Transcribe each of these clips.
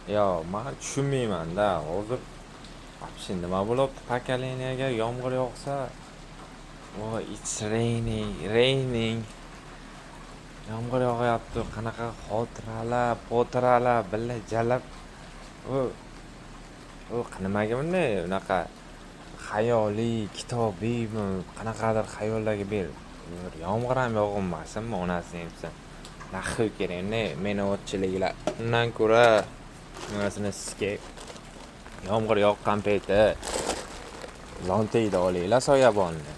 Yo, man tushunmayman-da. Hozir вообще nima bo'lyapti поколения ga? Yomg'ir yog'sa, "Voy, it's raining, raining." Yomg'ir yog'yapti, qanaqa xotiralar, potiralar, billa jalab. U nimaga bunday unaqa xayoliy, kitobiymi, qanaqadir xayollarga berib, yomg'ir ham yog'inmasinmi, onasini emsin. Нахуй kerak ne meni otchiliklar. Undan ko'ra nimasini sikay. Yomg'ir yoqqan payti zontikni olinglar, soyabonni.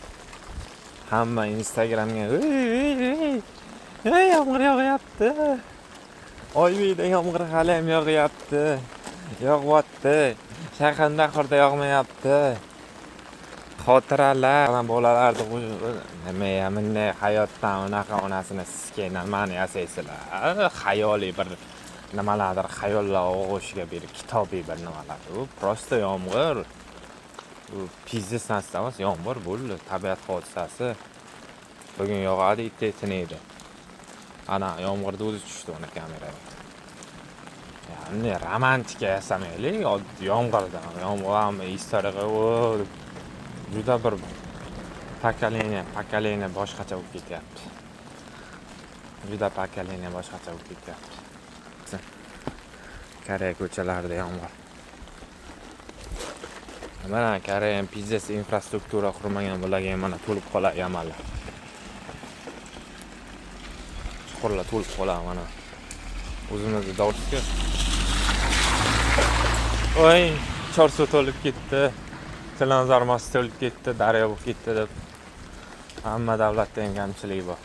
Hamma Instagramga "Ey, ey, yomg'ir yog'yapti. Oybekda yomg'ir hali ham yog'yapti. Yog'yapti. Shayxontohurda yog'mayapti." Xotiralar, bolalarni nima bunday hayotdan unaqa onasini sikay nimani yasaysizlar? Xayoliy bir nimalardir, xayollar og'ushiga berib, kitobiy bir nimalar. U просто yomg'ir. U пиздец narsa emas, yomg'ir bo'ldi, tabiat hodisasi. Bugun yog'adi, ertaga tiniydi. Ana yomg'irni o'zi tushdi mana kameraga. Bunday romantika yasamaylik, yomg'irdan. Yomg'ir ham история juda bir поколение, поколение boshqacha bo'lib ketyapti. Juda поколение boshqacha bo'lib ketyapti. Koreya ko'chalarida yomg'ir. Mana Koreya ham пиздец infrastruktura qurmagan, bularga ham mana to'lib qoladi яма lar. Chuqurlar to'lib qoladi mana. O'zimizda dovga. Voy, Chorsu to'lib ketdi. Chilonzor мост to'lib ketdi, daryo bo'lib ketdi deb. Hamma davlatda ham kamchiligi bor.